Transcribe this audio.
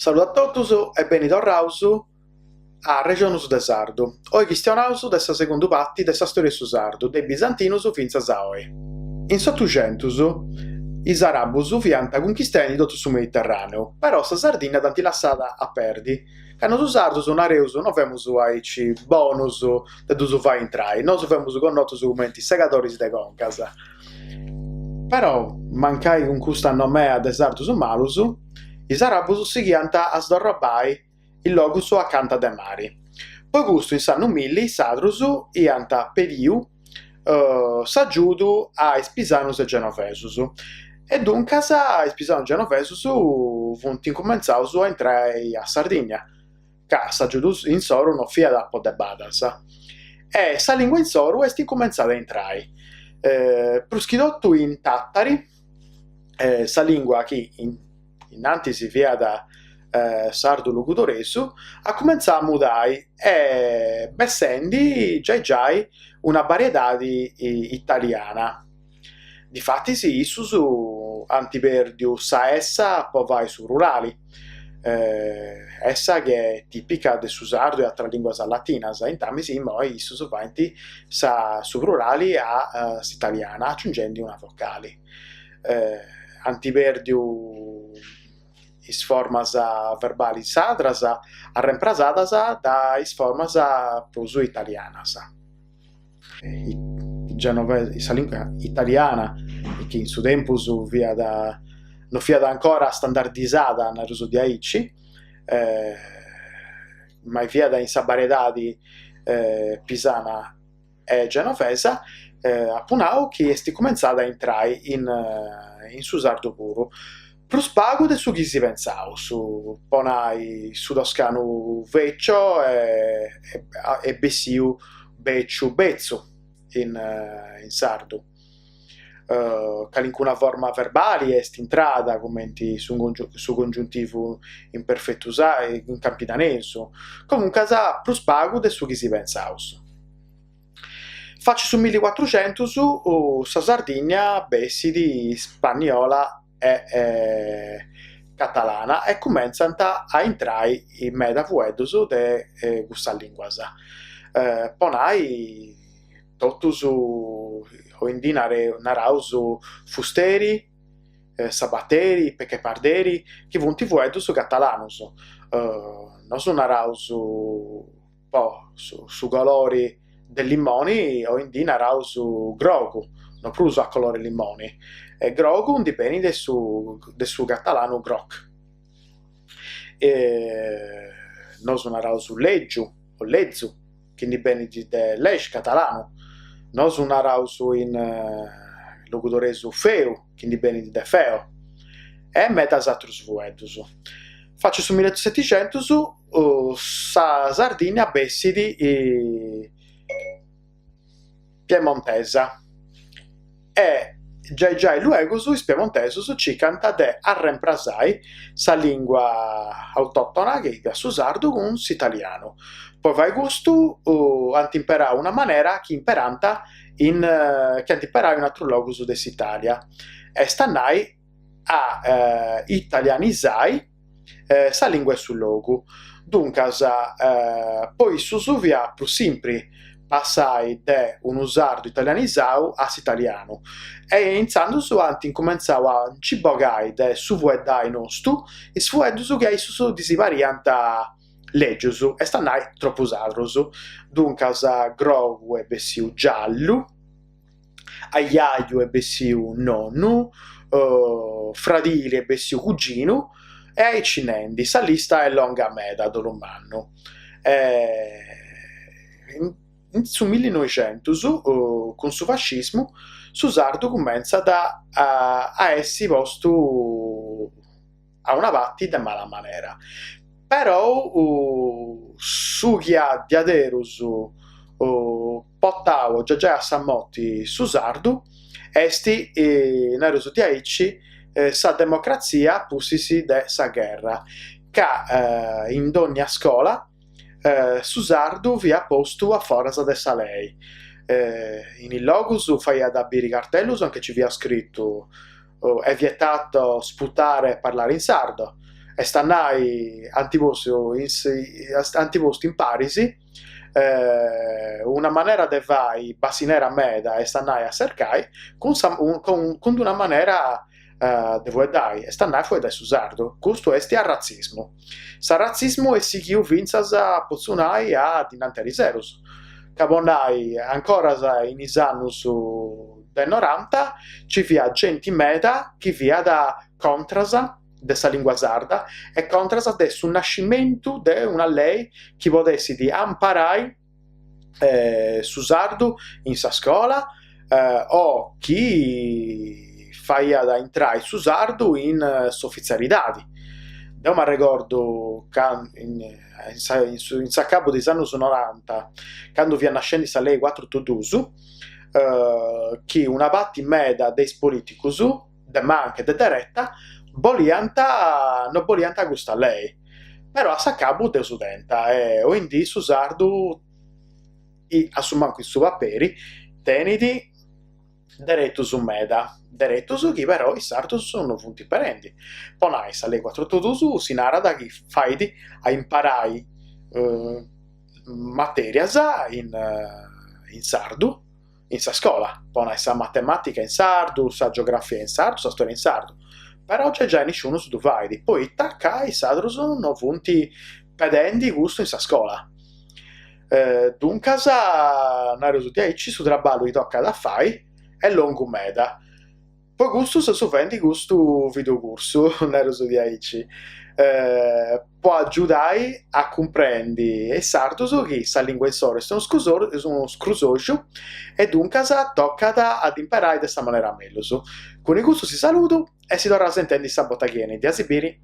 Saludu a totus e beni torraus a Arrexonus de Sardu. Oi chistionaus de sa segundu parti de sa storia 'e su sardu, de is bizantinus fintzas a oi. In s'Otuxentus is arabus fiant cunchistendi totu su Mediterraneu, però sa Sardinna dd'ant lassada a perdi, ca nosu sardus nareus no femus aici bonus de ddus fai intrai, nosu femus connotus cumenti segadoris de concas. Però, mancai cun custa nomea de sardus malus, is arabus sighiant a sdorrobai is logus acanta de mari. Po custu in s'annu milli is sadrus iant pediu s'agiudu a is pisanus e genovesus e duncas is pisanus e genovesus funt incumentzaus a intrai a Sardigna, ca s'agiudu insoru no fiat po de badas e sa lingua insoru est incumentzada a intrai, prus chi totu in Tàtari, sa lingua chi innantis fiat sardu logudoresu, at cumentzau a mudai e bessendi giai giai una bariedadi italiana. Difatis issus ant perdiu sa essa po fai su plurali, essa chi est tipica de su sardu e ateras linguas latinas, intamis immoi issus faint su plurali a s'italiana aciungendi una vocali. Ant perdiu is formas verbalis sadras arremprasadas dae is formas prus italianas. Sa lingua italiana chi in su tempus fiat no fiat ancora standardisada, naraus diaici, ma fiat in sa bariedadi pisana e genovesa, apu nau chi est cumentzada a intrai in in su sardu puru, prus pagu de su chi si pentzaus, po nai su toscanu vecchio est bessiu beciu betzu in in sardu, calincuna forma verbali est intrada cumenti su su congiuntivu imperfetu in campidanesu, comuncas prus pagu de su chi si pentzaus. Faci su millicuatruxentus sa Sardigna bessit ispanniola e catalana e cumentzant a intrai meda fueddus de cussas linguas. Po nai totus oindì naraus fusteri, sabateri, pecheparderi, chi funt fueddus catalanus. Nosu naraus Po su colori de limoni oindì naraus grogu, no prus a colori limoni, e grogu ndi benit de su de su catalanu groc. Nosu naraus lègiu o lezu, chi ndi benit de lleig catalanu, nosu naraus in logudoresu feu, chi ndi benit de feo, e medas atrus fueddus. Faci su millesetixentus sa Sardigna bessit piemontesa e giai giai luegus is piemontesus circant de arremprasai sa lingua autoctona chi fiat su sardu cun s'italianu. Po fai custu ant imperau una manera chi imperant in chi ant imperau in atrus logus de s'Italia, est a nai a italianisai sa lingua 'e su logu. Duncas po issus fiat prus simpri passai de unu sardu italianisau a s'italianu e intzandus ant incumentzau a nci bogai de su fueddai nostu is fueddus chi a issus ddis pariant lègius, est a nai tropu sadrus. Duncas grogu est bessiu giallu Ajaju est bessiu nonnu, fradili est bessiu cuginu e aici nendi, sa lista est longa meda, a dolu mannu. In su millinoixentus, cun su fascismu, su sardu cumentzat a essi postu a una parti de mala manera, perou su chi at diaderus portau giai giai a sa morti su sardu est, nareus diaici, sa democratzia a pustis de sa gherra, ca in dònnia scola su sardu fiat postu a foras de sa lei, in is logus faiat a biri cartellus anche ci fiat scritu È vietato sputare e parlare in sardo. Est a nai, ant postu in ant postu in paris una manera de fai bassinera meda, est a nai a cercai, cun sa cun d'una manera de fueddai, est a nai a fueddai su sardu. Custu est arratzismu. S'arratzismu est sighiu fintzas, potzu nai, a dinanti ariserus, ca po nai, ancoras in is annus de noranta nci fiat genti meda chi fiat contras de sa lingua sarda e contras de su nascimentu de una lei chi podessit amparai su sardu in sa scola o chi faiat intrai su sardu in s'ofitzialidadi. Deu m'arregordu ca in in s'acabu de is annus noranta, candu fiat nascendi sa lei cuatru otu dus, chi una parti meda de is politicus, de manca e de dereta, boliant no boliant custa lei, però a s'acabu dd'eus tenta e oindì su sardu, a su mancu in su paperi, tenit deretus meda, deretus chi però is sardus no funt imperendi. Po nai, sa lei cuatru otu dus si narat chi fait a imparai materias in sardu in sa scola, po nai sa matematica in sardu, sa geografia in sardu, sa storia in sardu, però giai giai nisciunus ddu fait, poita ca is sardus no funt pedendi custu in sa scola. Duncas, nareus diaici, su traballu chi tocat a fai est longu meda. Po custu seus fendi custu videocursu, nareus diaici, po agiudai a cumprendi a is sardus chi sa lingua insoru est unu scrusoxu e duncas tocat a dd'imperai de sa manera mellus. Cun custu si saludu e si torraus a intendi sa borta chi 'enit. A si biri!